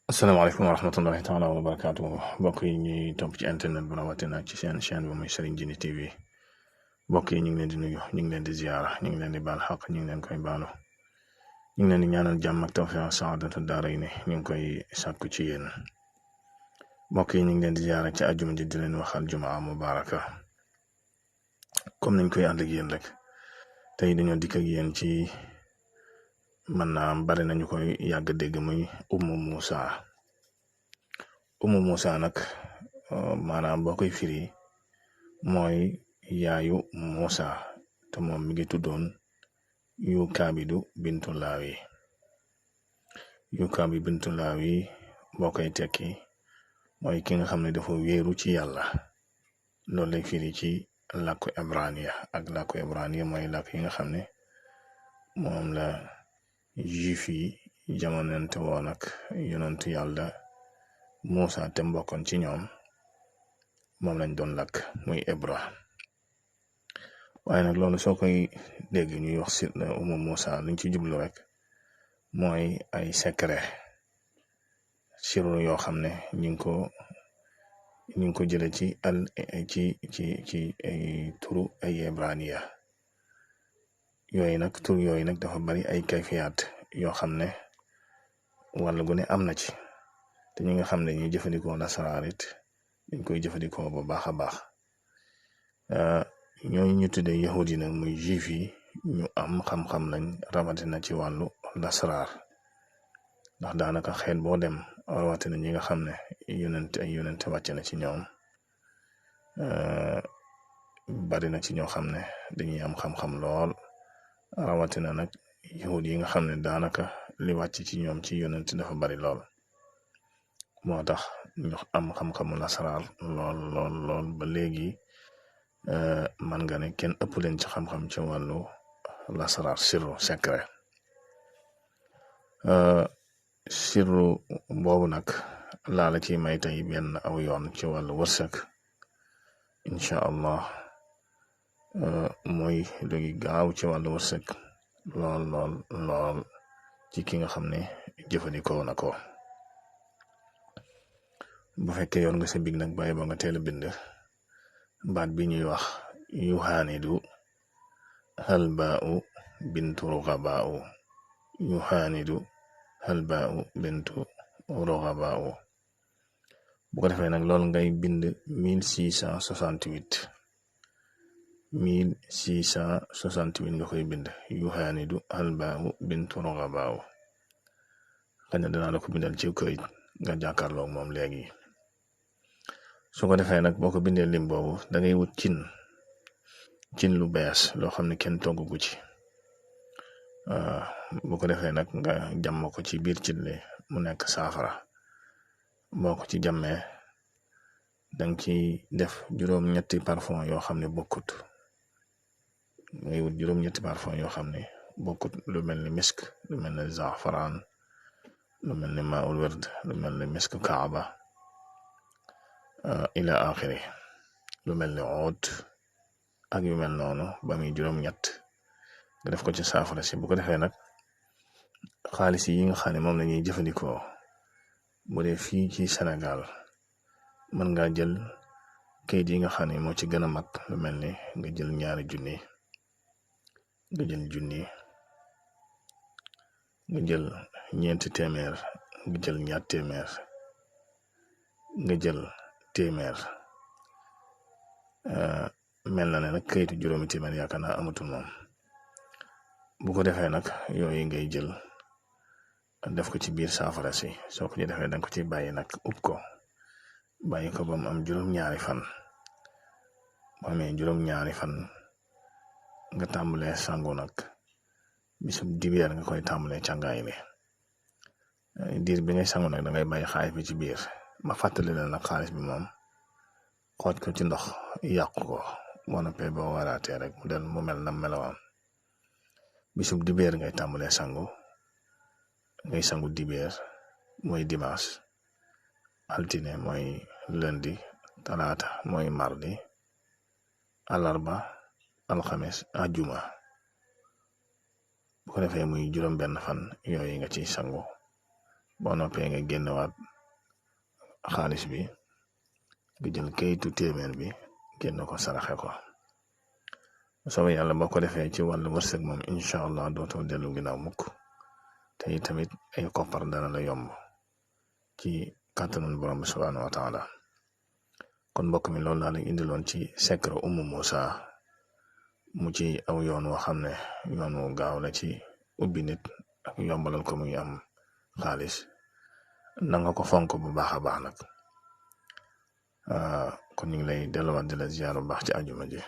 asalaamaaleykum wa rahmatullahi taala wa barakaatu mbokk yi ñuy topp ci internet bu rawatina ci seen chaîne bu muy Serigne Djily TV mbokk yi ñu ngi leen di nuyu ñu ngi leen di ziara ñu ngi leen di baal xaq ñu ngi leen koy baalu ñu ngi leen di ñaanal jàmm ak tawfiq saadatu daara yi ne ñu ngi koy sàkku ci yéen mbokk yi ñu ngi leen di ziara ci àjjuma ji di leen waxal jumaa mubaraka comme nañ koy ànd ak yéen rek tey dañoo dikk ak yéen ci mën naa bari nañu koy yàgg dégg muy Umu Musa nag maanaam boo koy firi mooy yaayu Musa te moom mi ngi tuddoon Yukaabidu bintu Laawi Yukaabidu bintu Laawi boo koy tekki mooy ki nga xam ne dafa wéeru ci yàlla loolu lay firi ci làkku ibraniya ak làkku ibraniya mooy làkk yi nga xam ne moom la juif yi jamonante woon ak yonentu yàlla Musa te mbokkoon ci ñoom moom lañ doon làkk muy hébreu waaye nag loolu soo koy dégg ñuy wax si Umu Musa liñ ci jublu rek mooy ay secret sirru yoo xam ne ñu ngi ko jële ci ay turu ay ibraniya tur yooyu nag dafa bari ay kayfiyaat yoo xam ne wàll gu ne am na ci te ñi nga xam ne ñuy jëfandikoo nasaraar it dañ koy jëfandikoo bu baax a baax ñooñu ñu tuddee yahud yi nag muy juif yi ñu am xam-xam lañ rawatina ci wàllu nasaraar ndax daanaka xeet boo dem rawatina ñi nga xam ne ay yonent wàcc na ci ñoom bari na ci ñoo xam ne dañuy am xam-xam lool rawatina nag yahud yi nga xam ne daanaka li wàcc ci ñoom ci yonent dafa bari lool moo tax ñu am xam-xamu nasaraar lool ba léegi man nga ne kenn ëpp leen ci xam-xam ci wàllu nasaraar sirru secret sirru boobu nag laa la ci may tey benn aw yoon ci wàllu wërsëg incha allah mooy léegi gaaw ci wàllu wërsëg lool ci ki nga xam ne jëfandikoo na ko bu fekkee yoon nga sa big nag bàyyi ba nga teel a bind baat bi ñuy wax yuhaanidu halbaau bintu rugabaau yuhaanidu halbaau bintu rugabaau bu ko defee nag loolu ngay bind 1668 nga koy bind yuhaanidu halbaau bintu rugabaau xëy na danaa la ko bindal ci këyit nga jàkkaarloog moom léegi su ko defee nag boo ko bindee lim boobu da ngay wut cin lu bees loo xam ne kenn toggu ci bu ko defee nag nga jàmm ko ci biir cin li mu nekk saafara boo ko ci jàmmee danga ci def juróom-ñetti parfum yoo xam ne bokkut ngay wut juróom-ñetti parfum yoo xam ne bokkut lu mel ni misk lu mel ni zafaraan lu mel ni maul werd lu mel ni misk kaaba ila axiri lu mel ni oud ak yu mel noonu ba muy juróom-ñett nga def ko ci saafara si bu ko defee nag xaalis yi nga xam ne moom la ñuy jëfandikoo bu dee fii ci Sénégal mën ngaa jël kayit yi nga xam ne moo ci gën a mag lu mel ni nga jël ñaari junni nga jël junni nga jël ñeenti téeméer nga jël ñaar téeméer nga jël téeméer mel na ne nag kayitu juróomi téeméer yaakaar naa amatul moom bu ko defee nag yooyu ngay jël def ko ci biir saafara si soo ko ci defee danga ko ci bàyyi nag ub ko bàyyi ko ba mu am juróom-ñaari fan bu amee juróom-ñaari fan nga tàmbalee sangu nag bisub dibeer nga koy tàmbalee càngaay li diir bi ngay sangu nag da ngay bàyyi xaalis bi ci biir ma fàttali leen nag xaalis bi moom xooj ko ci ndox yàqu ko boo noppee boo waraatee rek mu mel na melawaan bisub dibeer ngay tàmbalee sangu dibeer mooy dimanche altine mooy lundi talaata mooy mardi alarba alxames ajuma bu ko defee muy juróom benn fan yooyu nga ciy sangu boo noppee nga génnewaat xaalis bi nga jël kayitu téeméer bi génn ko saraxe ko soobee yàlla boo ko defee ci wàllu wërsëg moom incha allah dootoo dellu ginnaaw mukk te tamit ay koppar dana la yomb ci kàttanul borom bi subhaanahu wa taala kon mbokk mi loolu laa la indiloon ci secret Umu Musa mu ci aw yoon woo xam ne yoon wu gaaw la ci ubbi nit ak yombalal ko muy am xaalis nanga ko fonk bu baax a baax nag kon ñu ngi lay delluwaat di la ziar bu baax ci àjjuma ji